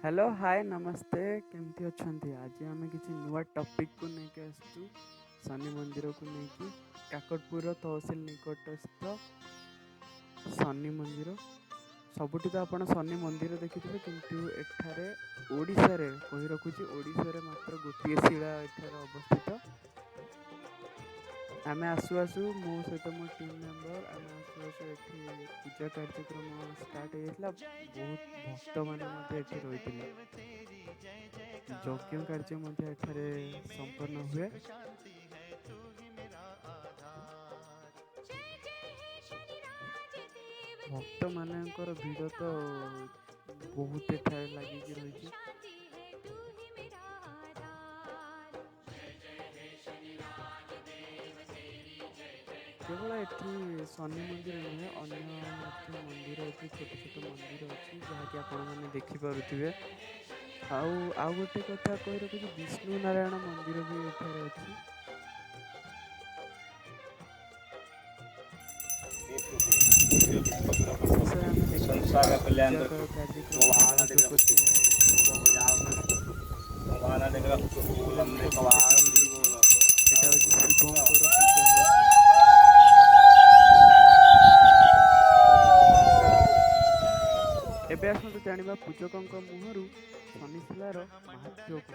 Hello, ହାଏ, ନମସ୍ତେ। କେମିତି ଅଛନ୍ତି? ଆଜି ଆମେ କିଛି ନୂଆ ଟପିକ୍କୁ ନେଇକି ଆସିଛୁ, ଶନି ମନ୍ଦିରକୁ ନେଇକି। କାକଟପୁରର ତହସିଲ ନିକଟସ୍ଥ ଶନି ମନ୍ଦିର। ସବୁଠି ତ ଆପଣ ଶନି ମନ୍ଦିର ଦେଖିଥିବେ, କିନ୍ତୁ ଏଠାରେ ଓଡ଼ିଶାରେ, କହି ରଖୁଛି, ଓଡ଼ିଶାରେ ମାତ୍ର ଗୋଟିଏ ଶିଳା ଏଠାରେ ଅବସ୍ଥିତ। ଆମେ ଆସୁ ଆସୁ, ମୋ ସହିତ ମୋ ଟିମ୍ ମେମ୍ବର, ଆମେ ଆସୁ ଆସୁ ଏଠି ପୂଜା କାର୍ଯ୍ୟକ୍ରମ ଷ୍ଟାର୍ଟ ହେଇଯାଇଥିଲା। ବହୁତ ଭକ୍ତମାନେ ମଧ୍ୟ ଏଠି ରହିଥିଲେ। ଯଜ୍ଞ କାର୍ଯ୍ୟ ମଧ୍ୟ ଏଠାରେ ସମ୍ପନ୍ନ ହୁଏ। ଭକ୍ତମାନଙ୍କର ଭିଡ଼ ତ ବହୁତ ଏଠାରେ ଲାଗିକି ରହିଛି। କେବଳ ଏଠି ଶନି ମନ୍ଦିର ନୁହେଁ, ଅନ୍ୟ ମଧ୍ୟ ମନ୍ଦିର ଏଠି ଛୋଟ ଛୋଟ ମନ୍ଦିର ଅଛି, ଯାହାକି ଆପଣମାନେ ଦେଖିପାରୁଥିବେ। ଆଉ ଆଉ ଗୋଟେ କଥା କହି ରଖୁଛି, ବିଷ୍ଣୁ ନାରାୟଣ ମନ୍ଦିର ବି ଏଠାରେ ଅଛି। ଶେଷରେ ଆମେ ଦେଖିଲେ ସଂସାର ପୂଜା କଲ୍ୟାଣ କାର୍ଯ୍ୟକ୍ରମ ସହଯୋଗ କରିଥିଲେ ଶିବଲିଙ୍ଗ ବି ସେଠି ହେଇଛି। ଏଇଟା ହେଉଛି ଶିବଙ୍କର ପୂଜା ହେଉଛି। ଏବେ ଆସନ୍ତୁ ଜାଣିବା ପୂଜକଙ୍କ ମୁହଁରୁ ଶନିଶିଳାର ମାହାତ୍ମ୍ୟ କ'ଣ।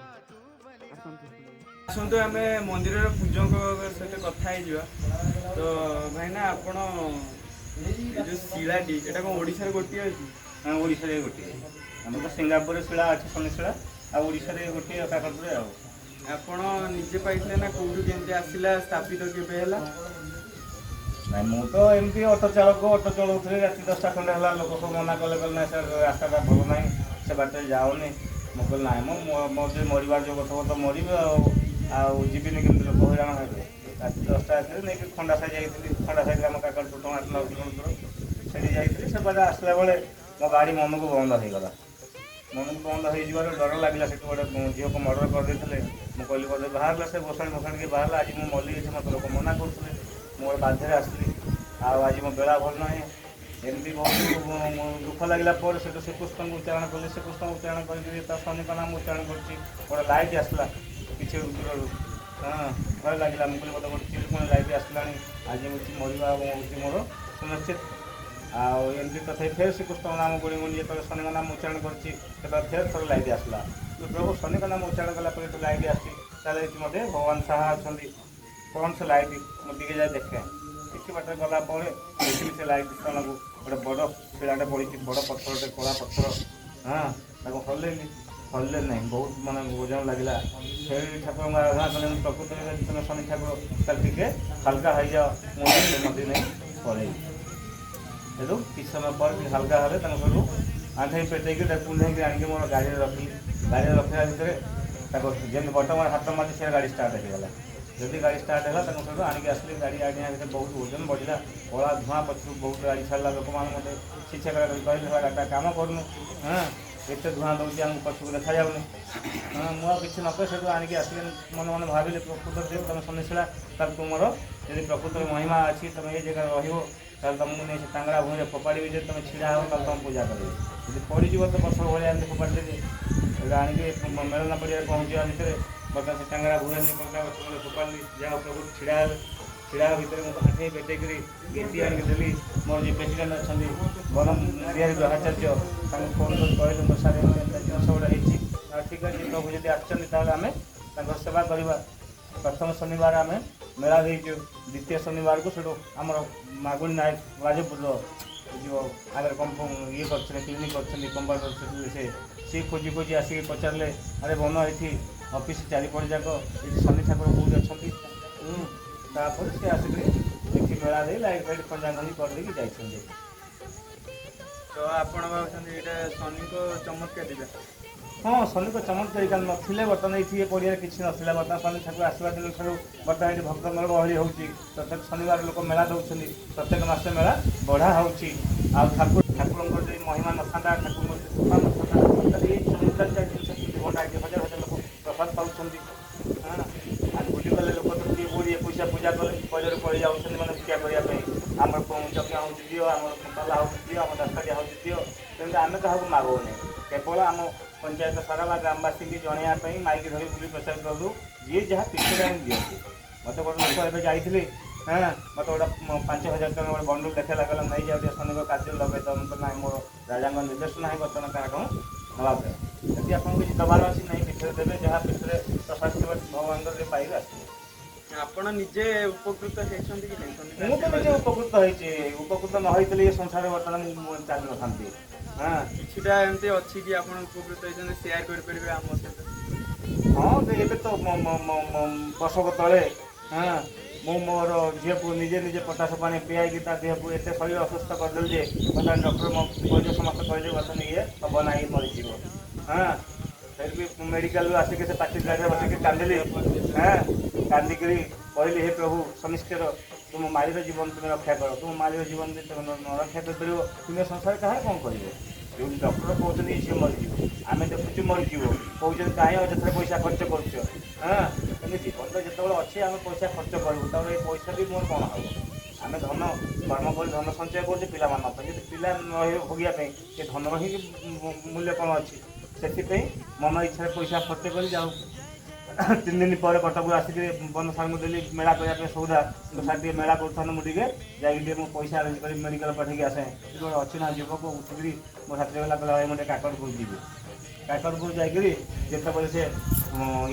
ଆସନ୍ତୁ ଶୁଣିବା। ଆସନ୍ତୁ, ଆମେ ମନ୍ଦିରର ପୂଜକଙ୍କ ସହିତ କଥା ହେଇଯିବା। ତ ଭାଇନା, ଆପଣ ଏ ଯୋଉ ଶିଳାଟି, ଏଇଟା କ'ଣ ଓଡ଼ିଶାରେ ଗୋଟିଏ ଅଛି? ହଁ, ଓଡ଼ିଶାରେ ଗୋଟିଏ। ଆମର ତ ସିଙ୍ଗାପୁରରେ ଶିଳା ଅଛି, ଶନି ଶିଳା। ଆଉ ଓଡ଼ିଶାରେ ଗୋଟିଏ କାକଟପୁରରେ। ଆଉ ଆପଣ ନିଜେ ପାଇଥିଲେ ନା କୋଉଠୁ କେମିତି ଆସିଲା? ସ୍ଥାପିତ କେବେ ହେଲା? ନାଇଁ, ମୁଁ ତ ଏମିତି ଅଟୋ ଚାଳକ, ଅଟୋ ଚଳାଉଥିଲି। ରାତି 10ଟା ଖଣ୍ଡେ ହେଲା। ଲୋକ ସବୁ ମନା କଲେ, କହିଲେ ନାଇଁ ସାର୍, ରାସ୍ତାଟା ଭଲ ନାହିଁ, ସେ ବାଟରେ ଯାଉନି। ମୁଁ କହିଲି ନାଇଁ, ମୁଁ ମୋର ଯଦି ମରିବାର ଯୋଗ ଥିବ ତ ମରିବି, ଆଉ ଆଉ ଯିବିନି। କେମିତି ଲୋକ ହଇରାଣ ହେବେ? ରାତି 10ଟା ଆସିଲେ ନେଇକି ଖଣ୍ଡା ସାହି ଯାଇଥିଲି। ଖଣ୍ଡା ସାହିରେ ଆମ କାକଟପୁର 8-9 କିଲୋମିଟର, ସେଠି ଯାଇଥିଲି। ସେ ବାଟେ ଆସିଲା ବେଳେ ମୋ ଗାଡ଼ି ମନକୁ ବନ୍ଦ ହେଇଗଲା। ମନକୁ ବନ୍ଦ ହେଇଯିବାରୁ ଡର ଲାଗିଲା। ସେଠୁ ଗୋଟେ ଝିଅକୁ ମର୍ଡ଼ର କରିଦେଇଥିଲେ। ମୁଁ କହିଲି ବୋଧେ ବାହାରିଲା, ସେ ଗୋସାଣୀ ଫୋସାଣୀ କିଏ ବାହାରିଲା, ଆଜି ମୁଁ ମଲି ଅଛି। ମୋତେ ଲୋକ ମନା କରୁଥିଲେ, ମୁଁ ଗୋଟେ ବାଧ୍ୟରେ ଆସିଲି, ଆଉ ଆଜି ମୋ ବେଳା ଭଲ ନାହିଁ। ଏମିତି ବହୁତ ଦୁଃଖ ଲାଗିଲା। ପରେ ସେଠୁ ଶ୍ରୀକୃଷ୍ଣଙ୍କୁ ଉଚ୍ଚାରଣ କଲି। ଶ୍ରୀକୃଷ୍ଣଙ୍କୁ ଉଚ୍ଚାରଣ କରିକି ତା ଶନିଙ୍କ ନାମ ଉଚ୍ଚାରଣ କରୁଛି, ଗୋଟେ ଲାଇଟ୍ ଆସିଲା କିଛି ଦୂରରୁ। ହଁ, ଭୟ ଲାଗିଲା। ମୁଁ କହିଲି ବୋଧେ ଗୋଟେ ଚିଲକୁଣି ଲାଇଟ୍ ଆସିଲାଣି, ଆଜି ମୁଁ ମରିବା ହେଉଛି ମୋର ସୁନିଶ୍ଚିତ। ଆଉ ଏମିତି ତଥାପି ଫେର ଶ୍ରୀକୃଷ୍ଣଙ୍କ ନାମ ଗୁଣି ଗୁଣି ଯେତେବେଳେ ଶନିଙ୍କ ନାମ ଉଚ୍ଚାରଣ କରୁଛି, ସେତେବେଳେ ଫେର ଥରେ ଲାଇଟ୍ ଆସିଲା। ପ୍ରଭୁ, ଶନିଙ୍କ ନାମ ଉଚ୍ଚାରଣ କଲା ପରେ ଯେତେବେଳେ ଲାଇଟ୍ ଆସିଛି, ତାହେଲେ ଏଠି ମୋତେ ଭଗବାନ ସାହା ଅଛନ୍ତି। କ'ଣ ସେ ଲାଇଟ୍, ମୁଁ ଟିକେ ଯାଇ ଦେଖେ। କିଛି ବାଟରେ ଗଲା ପରେ ଦେଖିଲି ସେ ଲାଇଟ୍ ସ୍ଥାନକୁ ଗୋଟେ ବଡ଼ ଶିଳାଟେ ପଡ଼ିଛି, ବଡ଼ ପଥରଟେ, କଳା ପଥର। ହଁ, ତାକୁ ହଲେଇଲି, ହଲିଲେ ନାହିଁ, ବହୁତ ମାନେ ଓଜନ ଲାଗିଲା। ଫେର ଠାକୁରଙ୍କୁ ଆରାଧନା କଲେ। ମୁଁ ପ୍ରକୃତରେ ଯଦି ତୁମେ ଶନି ଠାକୁର, ତାହେଲେ ଟିକେ ହାଲକା ହେଇଯାଅ, ମୁଁ ସେ ନଦୀ ନେଇ ପଳେଇବି। ସେଠୁ କିଛି ସମୟ ପରେ ଟିକେ ହାଲକା ହେଲେ। ତାଙ୍କୁ ସେଠୁ ଆଣ୍ଠେଇ ପେଟେଇକି ତାକୁ କୁଣ୍ଢେଇକି ଆଣିକି ମୋର ଗାଡ଼ିରେ ରଖିଲି। ଗାଡ଼ିରେ ରଖିଲା ଭିତରେ ତାକୁ ଯେମିତି ବର୍ତ୍ତମାନ ହାତ ମାରି ସେ ଗାଡ଼ି ଷ୍ଟାର୍ଟ ହେଇଗଲା। ଯଦି ଗାଡ଼ି ଷ୍ଟାର୍ଟ ହେଲା, ତାଙ୍କୁ ସେଠୁ ଆଣିକି ଆସିଲି। ଗାଡ଼ି ଆଣିବା ଭିତରେ ବହୁତ ଓଜନ ବଢ଼ିଲା, କଳା ଧୂଆଁ ପଛରୁ ବହୁତ ଗାଡ଼ି ଛାଡ଼ିଲା। ଲୋକମାନେ ମୋତେ ଶିକ୍ଷା କରି କହିଲେ, ଗାଡ଼ିଟା କାମ କରୁନୁ, ହଁ, ଏତେ ଧୂଆଁ ଦେଉଛି, ଆମକୁ ପଛକୁ ଦେଖାଯାଉନି। ହଁ, ମୁଁ ଆଉ କିଛି ନ କହି ସେଠୁ ଆଣିକି ଆସିଲି। ମନେ ମନେ ଭାବିଲି, ପ୍ରକୃତରେ ଯଦି ତୁମେ ଶନିଶିଳା, ତାହେଲେ ତୁମର ଯଦି ପ୍ରକୃତରେ ମହିମା ଅଛି, ତୁମେ ଏଇ ଜାଗାରେ ରହିବ, ତାହେଲେ ତୁମକୁ ନେଇ ସେ ଟାଙ୍ଗରା ଭୂଇଁରେ ଫୋପାଡ଼ିବି। ଯଦି ତୁମେ ଛିଡ଼ା ହେବ, ତାହେଲେ ତୁମ ପୂଜା କରିବେ। ଯଦି ପଡ଼ିଯିବ ତ ବର୍ଷ ଭଳିଆ ଏମିତି ଫୋପାଡ଼ି ଦେବି। ସେଠୁ ଆଣିକି ମେଳନ ପଡ଼ିଆରେ ପହଞ୍ଚିବା ଭିତରେ ବର୍ତ୍ତମାନ ସେ ଟାଙ୍ଗରା ଭୂଇଁରେ କଣ୍ଟା ଗଛ ମୂଳେ ଫୋପାଡ଼ିଲି। ଯାହା ପ୍ରଭୁ ଛିଡ଼ା ହେଲେ। ଛିଡ଼ା ହେବା ଭିତରେ ମୁଁ ଆଣ୍ଠେଇ ପେଟେଇକରି ଗେଟି ଆଣିକି ଦେଲି। ମୋର ଯିଏ ପ୍ରେସିଡେଣ୍ଟ ଅଛନ୍ତି, ବନ ବିହାରୀ ଗ୍ରହାଚାର୍ଯ୍ୟ, ତାଙ୍କୁ ଫୋନ୍ କରି କହିଲେ, ମୋ ସାର୍, ଏମିତି ଏମିତି ଜିନିଷ ଗୋଟେ ହେଇଛି। ଆଉ ଠିକ୍ ଅଛି, ପ୍ରଭୁ ଯଦି ଆସିଛନ୍ତି ତାହେଲେ ଆମେ ତାଙ୍କର ସେବା କରିବା। ପ୍ରଥମ ଶନିବାର ଆମେ ମେଳା ଦେଇଛୁ। ଦ୍ୱିତୀୟ ଶନିବାରକୁ ସେଠୁ ଆମର ମାଗୁଣି ନାୟକ, ରାଜପୁରର ଯେଉଁ ଆଗରେ ଇଏ କରିଛନ୍ତି, କ୍ଲିନିକ୍ କରିଛନ୍ତି, କମ୍ପାଉଣ୍ଡର ଥିଲେ ସେ, ସିଏ ଖୋଜି ଖୋଜି ଆସିକି ପଚାରିଲେ, ଆରେ ବନ, ଏଠି ଅଫିସ୍ ଚାରିପଟ ଯାକ ଏଠି ଶନି ଠାକୁର କେଉଁଠି ଅଛନ୍ତି? ତାପରେ ସେ ଆସିକରି ଏଠି ମେଳା ଦେଇ ଲାଇଟ୍ ଫାଇଟ୍ ଖଞ୍ଜା ଖଞ୍ଜି କରିଦେଇକି ଯାଇଛନ୍ତି। ତ ଆପଣ ଭାବୁଛନ୍ତି ଏଇଟା ଶନିଙ୍କ ଚମତ୍କାରିତା? ହଁ, ଶନିଙ୍କ ଚମତ୍କାରିତା ନଥିଲେ ବର୍ତ୍ତମାନ ଏଇଠି ଏ ପଡ଼ିଆରେ କିଛି ନଥିଲା। ବର୍ତ୍ତମାନ ଶନି ଠାକୁର ଆସିବା ଦିନଠାରୁ ବର୍ତ୍ତମାନ ଏଠି ଭକ୍ତଙ୍କର ଗହଳି ହେଉଛି। ପ୍ରତ୍ୟେକ ଶନିବାର ଲୋକ ମେଳା ଦେଉଛନ୍ତି। ପ୍ରତ୍ୟେକ ମାସ ମେଳା ବଢ଼ା ହେଉଛି। ଆଉ ଠାକୁରଙ୍କର ଯଦି ମହିମା ନଥାନ୍ତା, ଠାକୁରଙ୍କର ଯଦି କୃପା ନଥାନ୍ତା, ତାହେଲେ ଏଇ ଚମତ୍କାରିତା ଜିନିଷ କେମିତି ଭଣ୍ଡା? ଏଠି ହଜାର ହଜାର ଲୋକ ପ୍ରସାଦ ପାଉଛନ୍ତି। ହଁ, ଆଉ ବୁଲିଗଲେ ଲୋକ ତ କିଏ କୋଉଠି ଏକୋଇଶିଆ ପୂଜା କଲେ ପଇଡ଼ରେ ପଳେଇ ଯାଉଛନ୍ତି, ମାନେ ଭିକ୍ଷା କରିବା ପାଇଁ। ଆମର ଯଜ୍ଞ ହେଉଛି ଦିଅ, ଆମର ପାଲା ହେଉଛି ଦିଅ, ଆମ ଦାସକାଠିଆ ହେଉଛି ଦିଅ। ତେଣୁ ଆମେ କାହାକୁ ମାଗୁନି, କେବଳ ଆମ ପଞ୍ଚାୟତ ସାରା ବା ଗ୍ରାମବାସୀକି ଜଣାଇବା ପାଇଁ ମାଇକି ଧରି ବୁଲି ପ୍ରଚାର କରିଦେଉ। ଯିଏ ଯାହା ପିଛରେ ଆଣି ଦିଅନ୍ତି। ମୋତେ ଗୋଟେ ଲୋକ ଏବେ ଯାଇଥିଲି, ହଁ, ମୋତେ ଗୋଟେ 5,000 ଟଙ୍କା ଗୋଟେ ବଣ୍ଡଲ ଦେଖେଇଲା, କହିଲା ନେଇଯାଉ ଟିକେ ଶନିଙ୍କ କାର୍ଯ୍ୟ ଲଗେଇ ଦେବ। ମୁଁ କହିଲି ନାଇଁ, ମୋର ରାଜାଙ୍କ ନିର୍ଦ୍ଦେଶ ନାହିଁ ବର୍ତ୍ତମାନ କାହାଠୁ ନେବା ପାଇଁ। ଯଦି ଆପଣଙ୍କୁ କିଛି ଦେବାର ଅଛି ନାହିଁ ପିଠରେ ଦେବେ, ଯାହା ପିଠରେ ପ୍ରସାଦ ଥିବ ଭଗବାନଙ୍କର ଟିକେ ପାଇବେ ଆସିବେ। ଆପଣ ନିଜେ ଉପକୃତ ହେଇଛନ୍ତି କି ନାହିଁ ଶନିଙ୍କ ମୁଁ ତ ନିଜେ ଆଶୀର୍ବାଦରୁ? ଉପକୃତ ହେଇଛି। ଉପକୃତ ନ ହେଇଥିଲେ ଏ ସଂସାରରେ ବର୍ତ୍ତମାନ ମୁଁ ଚାଲିନଥାନ୍ତି। ହଁ। କିଛିଟା ଏମିତି ଅଛି କି ଆପଣ ଉପକୃତ ହେଇଛନ୍ତି, ସେୟାର କରିପାରିବେ ଆମ ସହିତ? ହଁ, ଏବେ ତ ବର୍ଷକ ତଳେ, ହଁ, ମୁଁ ମୋର ଝିଅକୁ ନିଜେ ନିଜେ ପଟାସ ପାଣି ପିଆଇକି ତା ଦେହକୁ ଏତେ ଶରୀର ଅସୁସ୍ଥ କରିଦେଲି ଯେ ବର୍ତ୍ତମାନ ଡକ୍ଟର ବୈଦ୍ୟ ସମସ୍ତେ କହିଲେ ବର୍ତ୍ତମାନ ଇଏ ହବ ନାହିଁ, ମରିଯିବ। ହଁ, ଫେର ବି ମେଡ଼ିକାଲରୁ ଆସିକି ସେ ପାଚେରୀ ଗାଡ଼ିରେ ବସିକି କାନ୍ଦିଲି। ହଁ, କାନ୍ଦିକିରି କହିଲି, ହେ ପ୍ରଭୁ ଶନିଶ୍ଚର, ତୁମ ମାଳିର ଜୀବନ ତୁମେ ରକ୍ଷା କର। ତୁମ ମାଳିର ଜୀବନ ଯଦି ତୁମେ ନ ରକ୍ଷା କରିପାରିବ, ତୁମେ ସଂସାର କାହାର କ'ଣ କରିବ? ଯେଉଁଠି ଡକ୍ଟର କହୁଛନ୍ତି ଝିଅ ମରିଯିବ, ଆମେ ଦେଖୁଛୁ ମରିଯିବ, କହୁଛନ୍ତି କାହିଁ ଅଯଥାରେ ପଇସା ଖର୍ଚ୍ଚ କରୁଛ। ହଁ, କିନ୍ତୁ ଜୀବନ ତ ଯେତେବେଳେ ଅଛି ଆମେ ପଇସା ଖର୍ଚ୍ଚ କରିବୁ। ତାପରେ ଏ ପଇସା ବି ମୋର କ'ଣ ହେବ? ଆମେ ଧନ କର୍ମ କରି ଧନ ସଞ୍ଚୟ କରୁଛୁ ପିଲାମାନଙ୍କ ପାଇଁ। ଯଦି ପିଲା ନ ରହିବେ ଭୋଗିବା ପାଇଁ, ସେ ଧନର ହିଁ ମୂଲ୍ୟ କ'ଣ ଅଛି? ସେଥିପାଇଁ ମନ ଇଚ୍ଛାରେ ପଇସା ଖର୍ଚ୍ଚ କରି ଯାଉ। 3 ଦିନ ପରେ କଟକରୁ ଆସିକି ବନ ସାର୍ଙ୍କୁ ଦେଲି ମେଳା କରିବା ପାଇଁ ସଉଦା। ସାର୍, ଟିକେ ମେଳା କରୁଥାନ୍ତୁ, ମୁଁ ଟିକେ ଯାଇକି ଟିକେ ମୁଁ ପଇସା ଆରେଞ୍ଜ କରି ମେଡ଼ିକାଲ ପଠେଇକି ଆସେ। ଗୋଟେ ଅଛି ନା ଯୁବକ ଉଠିକିରି ମୋ ସାଥିରେ ଗଲା, କହିଲା ଭାଇ, ମୁଁ ଟିକେ କାକଟପୁର ଯିବି। କାକଟପୁର ଯାଇକିରି ଯେତେବେଳେ ସେ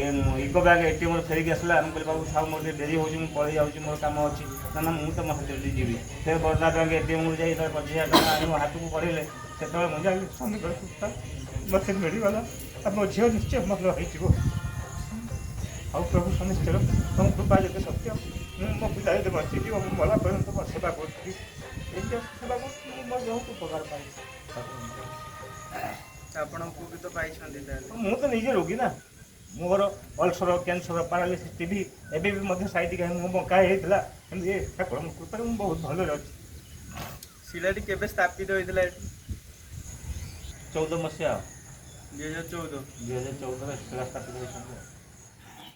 ଇଏ ୟୁକୋ ବ୍ୟାଙ୍କ ଏଟିଏମ୍ରୁ ଫେରିକି ଆସିଲା, ମୁଁ କହିଲି, ବାବୁ ଥାଉ, ମୋର ଟିକେ ଡେରି ହେଉଛି, ମୁଁ ପଳେଇ ଯାଉଛି, ମୋର କାମ ଅଛି। ନା ନା, ମୁଁ ତମ ସାଥିରେ ଟିକେ ଯିବି। ସେ ବରଦା ବ୍ୟାଙ୍କ ଏଟିଏମ୍ରୁ ଯାଇ ଯେତେବେଳେ 25,000 ଟଙ୍କା ଆଣି ମୋ ହାତକୁ ବଢ଼େଇଲେ, ସେତେବେଳେ ମୁଁ ଜାଣିଲି ଶନିଙ୍କର କୃପା ମୋତେ ମିଳିଗଲା ଆଉ ମୋ ଝିଅ ନିଶ୍ଚୟ ଭଲ ହେଇଯିବ। ଆଉ ପ୍ରଭୁ ଶନିଶ୍ଚର, ତମ କୃପା ଯେତେ ସତ୍ୟ, ମୁଁ ମୋ ପିଲା ଯଦି ବଞ୍ଚିଯିବ, ମୁଁ ମଲା ପର୍ଯ୍ୟନ୍ତ ମୋ ସେବା କରୁଥିଲି, ଏମିତି ସେବା କରୁଛି। ମୁଁ ମୋର ବହୁତ ଉପକାର ପାଇଛି। ଆପଣ ଉପକୃତ ପାଇଛନ୍ତି ତାହେଲେ? ମୁଁ ତ ନିଜେ ରୋଗୀ ନା। ମୋର ଅଲସର, କ୍ୟାନ୍ସର, ପାରାଲିସିସ୍, ଟିବି, ଏବେ ବି ମଧ୍ୟ ସାଇଟିକା ମୁଁ ବଙ୍କା ହେଇଯାଇଥିଲା। କିନ୍ତୁ ଏ ଠାକୁରଙ୍କ କୃପାରେ ମୁଁ ବହୁତ ଭଲରେ ଅଛି। ଶିଳାଟି କେବେ ସ୍ଥାପିତ ହେଇଥିଲା ଏଠି? 14 ମସିହା। 2014। 2014ରେ ଶିଳା ସ୍ଥାପିତ ହେଇଛନ୍ତି ଆଉ।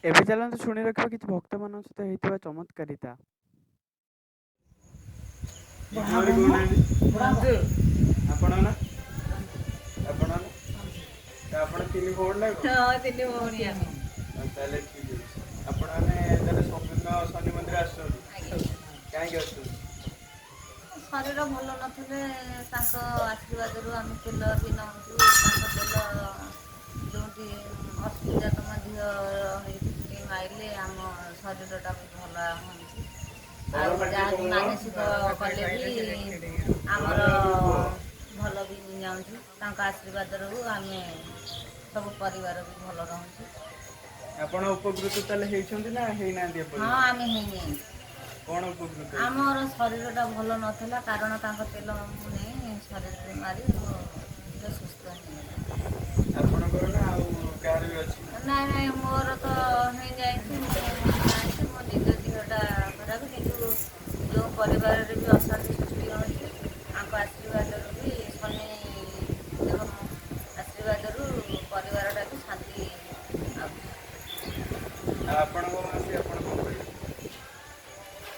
ଏବେ ଚାଲନ୍ତୁ ଶୁଣି ରଖିବା କିଛି ଭକ୍ତମାନଙ୍କ ସହିତ ହେଇଥିବା ଚମତ୍କାରିତା। ଜୋରେ କହୁନାହାନ୍ତି। ଆପଣ ନା ଆପଣ ନା ତ ଆପଣ ତିନି ଭଉଣୀ ନା କଣ? ହଁ, ତିନି ଭଉଣୀ ଆମେ। ଆଉ ତାହେଲେ ଠିକ ଅଛି। ଆପଣ ମାନେ ତାହେଲେ ସବୁଦିନ ଶନି ମନ୍ଦିର ଆସୁଛନ୍ତି? ଆଜ୍ଞା। କାହିଁକି ଆସୁଛନ୍ତି? ଶରୀର ଭଲ ନଥିଲେ ତାଙ୍କ ଆଶୀର୍ବାଦରୁ ଆମେ ତେଲ ବି ନେଉଛୁ। ତାଙ୍କ ତେଲ ଯେଉଁଠି ଅସୁବିଧା ତମ ଦେହ ହେଇଛି ମାରିଲେ ଆମ ଶରୀରଟା ବି ଭଲ ହେଉଛି। ଆଉ ଯାହା ବି ମାନସିକ କଲେ ବି ଆମର ଭଲ ବି ଯାଉଛୁ। ତାଙ୍କ ଆଶୀର୍ବାଦରୁ ଆମେ ସବୁ ପରିବାର ବି ଭଲ ରହୁଛୁ। ଆପଣ ଉପକୃତ ତାହେଲେ ହେଇଛନ୍ତି ନା ହେଇନାହାନ୍ତି ହଁ। ଏପର୍ଯ୍ୟନ୍ତ? ଆମେ ହେଇନି। କଣ ଉପକୃତ ହେଇଛନ୍ତି? ଆମର ଶରୀରଟା ଭଲ ନଥିଲା, କାରଣ ତାଙ୍କ ତେଲ ମୁଁ ନେଇ ଶରୀରରେ ମାରି ମୋ ଦେହ ସୁସ୍ଥ ହେଇଗଲା। ଆପଣଙ୍କର ନା ଆଉ କାହାର ବି ଅଛି? ନାଇଁ ନାଇଁ, ମୋର ତ ହେଇଯାଇଛି। ମୁଁ ଜାଣିଛି ମୋ ନିଜ ଦେହଟା ଖରାପ, କିନ୍ତୁ ଯେଉଁ ପରିବାରରେ ବି ଅଶାନ୍ତି ସୃଷ୍ଟି ହେଉଛି, ତାଙ୍କ ଆଶୀର୍ବାଦରୁ ବି, ଶନି ଦେବ ଆଶୀର୍ବାଦରୁ ପରିବାରଟା ବି ଶାନ୍ତି ଆଉଛି। ଆଉ ଆପଣଙ୍କ ମାଉସୀ, ଆପଣ କଣ କହିବେ?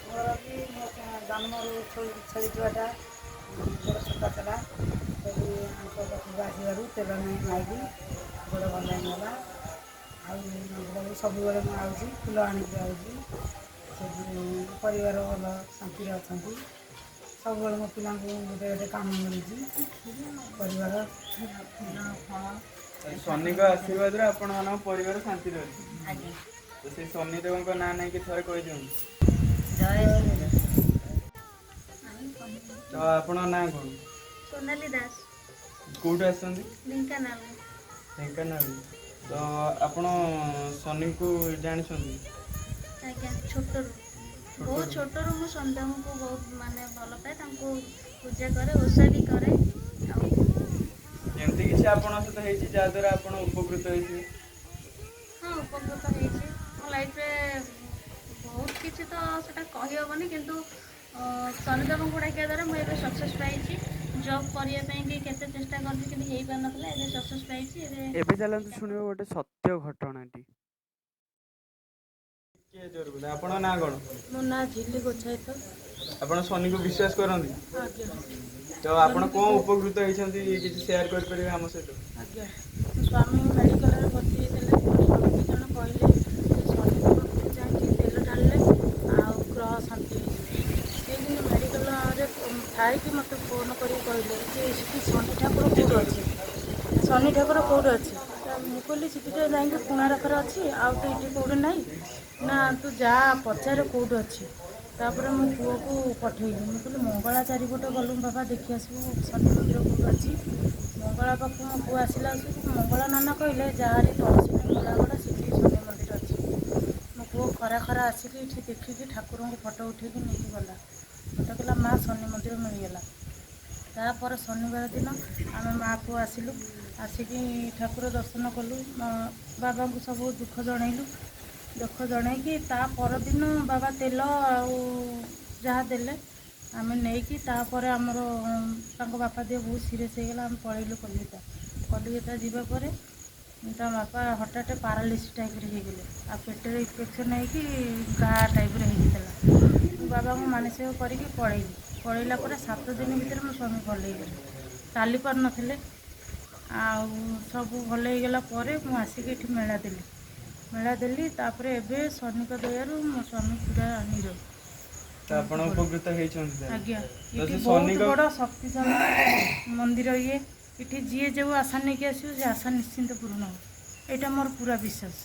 ମୋର ବି ମୋ ଜନ୍ମରୁ ଛେଳି ଛୁଆଟା ଗୋଡ଼ ଛୋଟ ଥିଲା। ସେଠି ଆଙ୍କ ପାଖକୁ ଆସିବାରୁ ତେଲ ନେଇ ମାଇକି ଗୋଡ଼ ଭଲ ହେଇଗଲା। ଆଉ ତାଙ୍କ ସବୁବେଳେ ମୁଁ ଆଉଛି, ଫୁଲ ଆଣିକି ଆଉଛି। ସେଠୁ ପରିବାର ଭଲ ଶାନ୍ତିରେ ଅଛନ୍ତି। ସବୁବେଳେ ମୋ ପିଲାଙ୍କୁ ଗୋଟେ ଗୋଟେ କାମ ମିଳୁଛି, ପରିବାର। ଫୁଲ ଫଳ। ଶନିଙ୍କ ଆଶୀର୍ବାଦରୁ ଆପଣମାନଙ୍କ ପରିବାର ଶାନ୍ତିରେ ଅଛି? ଆଜ୍ଞା। ତ ସେଇ ଶନିଦେବଙ୍କ ନାଁ ନେଇକି ଥରେ କହିଦିଅନ୍ତୁ। ଜୟ ଶ୍ରୀ। ତ ଆପଣଙ୍କ ନାଁ କଣ? ସୋନାଲି ଦାସ। କୋଉଠୁ ଆସିଛନ୍ତି? ଢେଙ୍କାନାଳ। ଢେଙ୍କାନାଳ। ତ ଆପଣ ଶନିଙ୍କୁ ଜାଣିଛନ୍ତି? ଆଜ୍ଞା, ଛୋଟରୁ, ବହୁତ ଛୋଟରୁ ମୁଁ ଶନିଦେବଙ୍କୁ ବହୁତ ମାନେ ଭଲ ପାଏ, ତାଙ୍କୁ ପୂଜା କରେ, ଓଷା ବି କରେ ଆଉ ଏମିତି କିଛି ଆପଣଙ୍କ ସହିତ ହେଇଛି ଯାହାଦ୍ୱାରା ଆପଣ ଉପକୃତ ହେଇଥିବେ? ହଁ, ଉପକୃତ ହେଇଛି ମୋ ଲାଇଫରେ ବହୁତ କିଛି। ତ ସେଟା କହିହେବନି, କିନ୍ତୁ ଶନିଦେବଙ୍କୁ ଡାକିବା ଦ୍ୱାରା ମୁଁ ଏବେ ସକ୍ସେସ୍ ପାଇଛି। ଜବ୍ କରିବା ପାଇଁ କି କେତେ ଚେଷ୍ଟା କରିଛି, କିନ୍ତୁ ହେଇପାରିନଥିଲା। ଏବେ ସକ୍ସେସ୍ ପାଇଛି ଏବେ। ଏବେ ଚାଲନ୍ତୁ ଶୁଣିବା ଗୋଟେ ସତ୍ୟ ଘଟଣାଟି। କିଏ ଜୋର ବୋଲେ। ଆପଣଙ୍କ ନାଁ କଣ? ମୋ ନାଁ ଝିଲି ଗୋଛାଇତ। ଆପଣ ଶନିକୁ ବିଶ୍ୱାସ କରନ୍ତି? ଆଜ୍ଞା। ତ ଆପଣ କଣ ଉପକୃତ ହେଇଛନ୍ତି, କିଛି ସେୟାର କରିପାରିବେ ଆମ ସହିତ? ଆଜ୍ଞା, ମୁଁ ସ୍ୱାମୀ ମେଡ଼ିକାଲରେ ଭର୍ତ୍ତି ହେଇଥିଲେ। ମୋ ସ୍ୱାମୀକି ଜଣେ କହିଲେ ଯେ ଶନି ପାଖକୁ ଯାଇକି ତେଲ ଢାଳିଲେ ଆଉ ଗ୍ରହ ଶାନ୍ତି ହେଇଯିବ। ସେ କିନ୍ତୁ ମେଡ଼ିକାଲରେ ଥାଇକି ମୋତେ ଫୋନ୍ କରିକି କହିଲେ ଯେ ସେଠି ଶନି ଠାକୁର କେଉଁଠି ଅଛି, ଶନି ଠାକୁର କେଉଁଠି ଅଛି। ତ ମୁଁ କହିଲି ସେଠି ତ ଯାଇକି କୋଣାର୍କରେ ଅଛି, ଆଉ ତ ଏଇଠି କେଉଁଠି ନାହିଁ। ନା ତୁ ଯା ପଚାରେ କେଉଁଠି ଅଛି। ତାପରେ ମୋ ପୁଅକୁ ପଠେଇଲି। ମୁଁ କହିଲି ମଙ୍ଗଳା ଚାରିପଟେ ଗଲୁ ବାବା, ଦେଖି ଆସିବୁ ଶନି ମନ୍ଦିର କେଉଁଠି ଅଛି। ମଙ୍ଗଳା ପାଖକୁ ମୋ ପୁଅ ଆସିଲା ଆସିକୁ ମଙ୍ଗଳା ନନା କହିଲେ ଯାହାରି ତହସିଲ ମୂଳାଗଡ଼, ସେଠି ଶନି ମନ୍ଦିର ଅଛି। ମୋ ପୁଅ ଖରା ଖରା ଆସିକି ଏଠି ଦେଖିକି ଠାକୁରଙ୍କୁ ଫଟୋ ଉଠେଇକି ନେଇକି ଗଲା। ମୋତେ କହିଲା ମା, ଶନି ମନ୍ଦିର ମିଳିଗଲା। ତାପରେ ଶନିବାର ଦିନ ଆମେ ମା ପୁଅ ଆସିଲୁ। ଆସିକି ଠାକୁର ଦର୍ଶନ କଲୁ, ବାବାଙ୍କୁ ସବୁ ଦୁଃଖ ଜଣେଇଲୁ। ଦୁଃଖ ଜଣେଇକି ତା ପରଦିନ ବାବା ତେଲ ଆଉ ଯାହା ଦେଲେ ଆମେ ନେଇକି, ତାପରେ ଆମର ତାଙ୍କ ବାପା ଦେହ ବହୁତ ସିରିୟସ୍ ହେଇଗଲା। ଆମେ ପଳେଇଲୁ କଲିକତା। କଲିକତା ଯିବା ପରେ ତା ବାପା ହଠାତ୍ ପାରାଲିସିସ୍ ଟାଇପ୍ର ହେଇଗଲେ ଆଉ ପେଟରେ ଇନଫେକ୍ସନ୍ ହେଇକି ଘା ଟାଇପ୍ର ହେଇଯାଇଥିଲା। ମୁଁ ବାବାଙ୍କୁ ମାନସିକ କରିକି ପଳେଇଲି। ପଳେଇଲା ପରେ 7 ଦିନ ଭିତରେ ମୋ ସ୍ୱାମୀ ଭଲ ହେଇଗଲେ। ଚାଲି ପାରୁନଥିଲେ, ଆଉ ସବୁ ଭଲ ହେଇଗଲା ପରେ ମୁଁ ଆସିକି ଏଠି ମେଳା ଦେଲି। ମେଳା ଦେଲି, ତାପରେ ଏବେ ଶନିଙ୍କ ଦୟାରୁ ମୋ ସ୍ୱାମୀ ପୁରା ନିରୋଗ। ତ ଆପଣ ଉପକୃତ ହେଇଛନ୍ତି ତାହେଲେ? ଆଜ୍ଞା। ତ ଏଠି ସେ ବହୁତ ବଡ଼ ଶକ୍ତିଶାଳୀ ମନ୍ଦିର ଇଏ। ଏଠି ଯିଏ ଯେଉଁ ଆଶା ନେଇକି ଆସିବ, ସେ ଆଶା ନିଶ୍ଚିନ୍ତ ପୂରଣ ହେବ। ଏଇଟା ମୋର ପୁରା ବିଶ୍ୱାସ।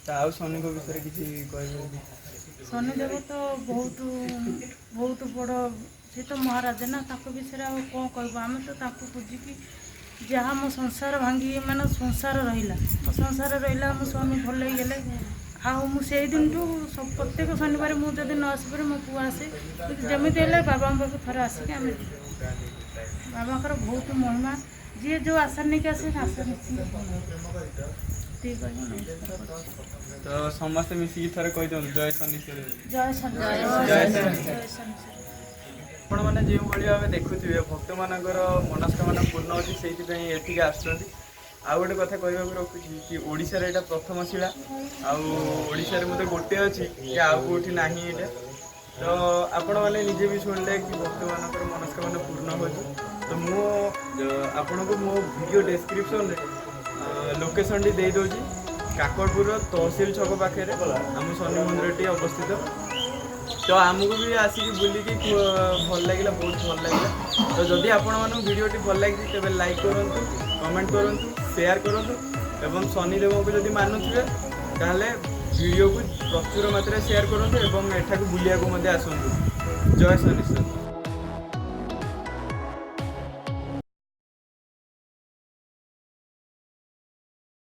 ତ ଆଉ ଶନିଙ୍କ ବିଷୟରେ କିଛି କହିବେ ଯଦି? ଶନିଦେବ ତ ବହୁତ ବହୁତ ବଡ଼, ସେ ତ ମହାରାଜା ନା, ତାଙ୍କ ବିଷୟରେ ଆଉ କ'ଣ କହିବୁ? ଆମେ ତ ତାଙ୍କୁ ପୂଜିକି ଯାହା ମୋ ସଂସାର ଭାଙ୍ଗି, ମାନେ ସଂସାର ରହିଲା, ମୋ ସଂସାର ରହିଲା, ମୋ ସ୍ୱାମୀ ଭଲ ହେଇଗଲେ। ଆଉ ମୁଁ ସେଇ ଦିନଠୁ ସବୁ ପ୍ରତ୍ୟେକ ଶନିବାର ମୁଁ ଯଦି ନ ଆସିପାରେ, ମୋ ପୁଅ ଆସେ। କିନ୍ତୁ ଯେମିତି ହେଲେ ବାବାଙ୍କ ପାଖକୁ ଥରେ ଆସିକି ଆମେ ଯିବୁ। ବାବାଙ୍କର ବହୁତ ମହିମା। ଯିଏ ଯେଉଁ ଆଶା ନେଇକି ଆସେ, ସେ ଆଶା ନିଶ୍ଚିନ୍ତ ପୂର୍ଣ୍ଣ ହେବ। ଏତିକି କହିକି ନମସ୍କାର କରୁଛି। ତ ସମସ୍ତେ ମିଶିକି ଥରେ କହିଦିଅନ୍ତୁ, ଜୟ ଶନିଶ୍ଚର। ଜୟ ଶନି। ଜୟ ଶନି। ଜୟ ଶନିଶ୍ଚର। ଆପଣମାନେ ଯେଉଁଭଳି ଭାବେ ଦେଖୁଥିବେ, ଭକ୍ତମାନଙ୍କର ମନସ୍କାମନା ପୂର୍ଣ୍ଣ ଅଛି, ସେଇଥିପାଇଁ ଏଠିକି ଆସୁଛନ୍ତି। ଆଉ ଗୋଟେ କଥା କହିବାକୁ ରଖୁଛି କି ଓଡ଼ିଶାରେ ଏଇଟା ପ୍ରଥମ ଶିଳା, ଆଉ ଓଡ଼ିଶାରେ ମଧ୍ୟ ଗୋଟେ ଅଛି କି ଆଉ କେଉଁଠି ନାହିଁ ଏଇଟା। ତ ଆପଣମାନେ ନିଜେ ବି ଶୁଣିଲେ କି ଭକ୍ତମାନଙ୍କର ମନସ୍କାମନା ପୂର୍ଣ୍ଣ ହେଉଛି। ତ ମୁଁ ଆପଣଙ୍କୁ ମୋ ଭିଡ଼ିଓ ଡେସ୍କ୍ରିପସନ୍ରେ ଲୋକେସନ୍ଟି ଦେଇଦେଉଛି। କାକଟପୁରର ତହସିଲ ଛକ ପାଖରେ ଆମ ଶନି ମନ୍ଦିରଟି ଅବସ୍ଥିତ। ତ ଆମକୁ ବି ଆସିକି ବୁଲିକି ଭଲ ଲାଗିଲା, ବହୁତ ଭଲ ଲାଗିଲା। ତ ଯଦି ଆପଣମାନଙ୍କୁ ଭିଡ଼ିଓଟି ଭଲ ଲାଗିଛି, ତେବେ ଲାଇକ୍ କରନ୍ତୁ, କମେଣ୍ଟ କରନ୍ତୁ, ସେୟାର କରନ୍ତୁ ଏବଂ ଶନିଦେବଙ୍କୁ ଯଦି ମାନୁଥିବେ, ତାହେଲେ ଭିଡ଼ିଓକୁ ପ୍ରଚୁର ମାତ୍ରାରେ ସେୟାର କରନ୍ତୁ ଏବଂ ଏଠାକୁ ବୁଲିବାକୁ ମଧ୍ୟ ଆସନ୍ତୁ। ଜୟ ଶନିଶ୍ଚର।